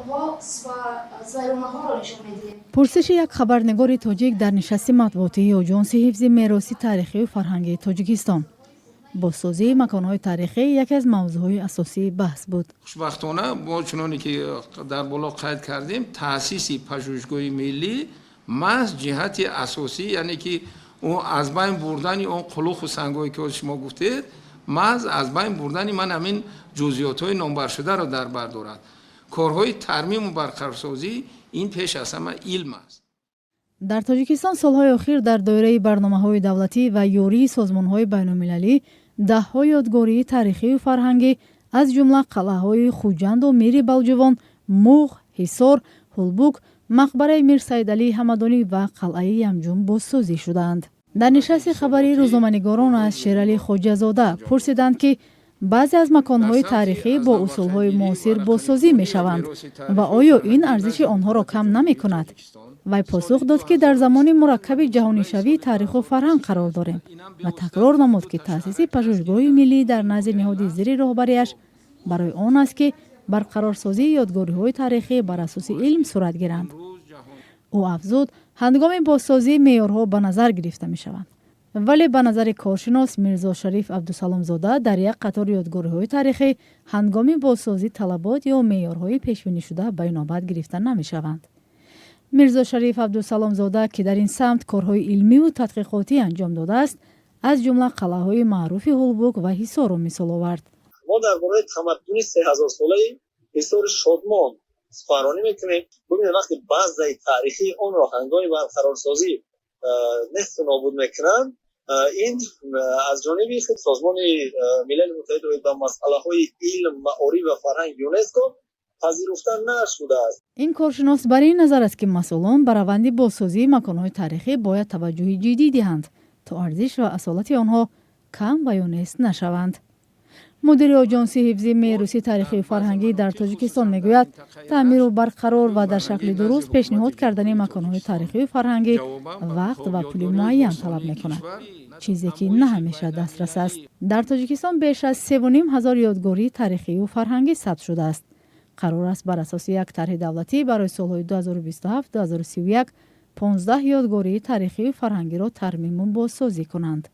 Вайронаҳоро нишон медиҳем. Пурсиши як хабарнигори тоҷик дар нишасти матбуотии Оҷонси ҳифзи мероси таърихию фарҳангии Тоҷикистон. Бозсозии маконҳои таърихӣ яке аз мавзӯъҳои асосии баҳс буд. Хушбахтона, мо, чуноне ки дар боло қайд кардем, таъсиси Пажӯҳишгоҳи миллӣ маҳз ҷиҳати асосӣ, яъне ки аз байн бурдани он қулуху сангҳое, ки шумо гуфтед, маҳз аз байн бурдани ман ҳамин ҷузъиётҳои номбаршударо дар бар дорад. Корҳои тармиму барқарорсозӣ ин пеш аз ҳама илм аст. Дар Тоҷикистон солҳои охир дар доираи барномаҳои давлатӣ ва ёрии созмонҳои байналмилалӣ даҳҳо ёдгории таърихию фарҳангӣ, аз ҷумла қалъаҳои Хуҷанду Мири Балҷувон, Муғ, Ҳисор, Ҳулбук, мақбараи Мир Саидалии Ҳамадонӣ ва қалъаи Ямҷум бозсозӣ шудаанд. Дар нишасти хабарии рӯзноманигорон аз Шералӣ Хоҷазода пурсиданд, ки баъзе аз маконҳои таърихӣ бо усулҳои муосир бозсозӣ мешаванд ва оё ин арзиши онҳоро кам намекунад. Вай посух дод, ки дар замони мураккаби ҷаҳонишавии таъриху фарҳанг қарор дорем, ва такрор намуд, ки таъсиси Пажӯҳишгоҳи миллӣ дар назди ниҳоди зери роҳбарияш барои он аст, ки барқарорсозии ёдгориҳои таърихӣ бар асоси илм сурат гиранд. Ӯ афзуд, ҳангоми бозсозӣ меъёрҳо ба назар гирифта мешаванд, вале ба назари коршинос Мирзо Шариф Абдусаломзода, дар як қатор ёдгориҳои таърихӣ ҳангоми бозсозӣ талабот ё меъёрҳои пешбинишуда ба инобат гирифта намешаванд. Мирзо Шариф Абдусаломзода, ки дар ин самт корҳои илмиву тадқиқотӣ анҷом додааст, аз ҷумла қалъаҳои маъруфи Ҳулбук ва Ҳисорро мисол овард. Мо дар бораи тамаддуни 3000-солаи Ҳисори Шодмон суханронӣ мекунем. Бубинед, вақте базаи таърихии онро ҳангоми барқарорсозӣ несту нобуд мекунанд, ин аз ҷониби худ Созмони Милали Муттаҳид оид ба масъалаҳои илм, маориф ва фарҳанг, ЮНЕСКО, пазируфта нашудааст. Ин коршинос бар ин назар аст, ки масъулон ба раванди бозсозии маконҳои таърихӣ бояд таваҷҷӯҳи ҷиддӣ диҳанд, то арзиш ва асолати онҳо кам ва ё нест нашаванд. Мудири Оҷонси ҳифзи мероси таърихию фарҳангӣ дар Тоҷикистон мегӯяд, таъмиру барқарор ва дар шакли дуруст пешниҳод кардани маконҳои таърихию фарҳангӣ вақт ва пули муайян талаб мекунад, чизе ки на ҳамеша дастрас аст. Дар Тоҷикистон беш аз 3500 ёдгории таърихию фарҳангӣ сабт шудааст. Қарор аст, бар асоси як тарҳи давлатӣ барои солҳои 2027-2031 15 ёдгории таърихию фарҳангиро тармиму бозсозӣ кунанд.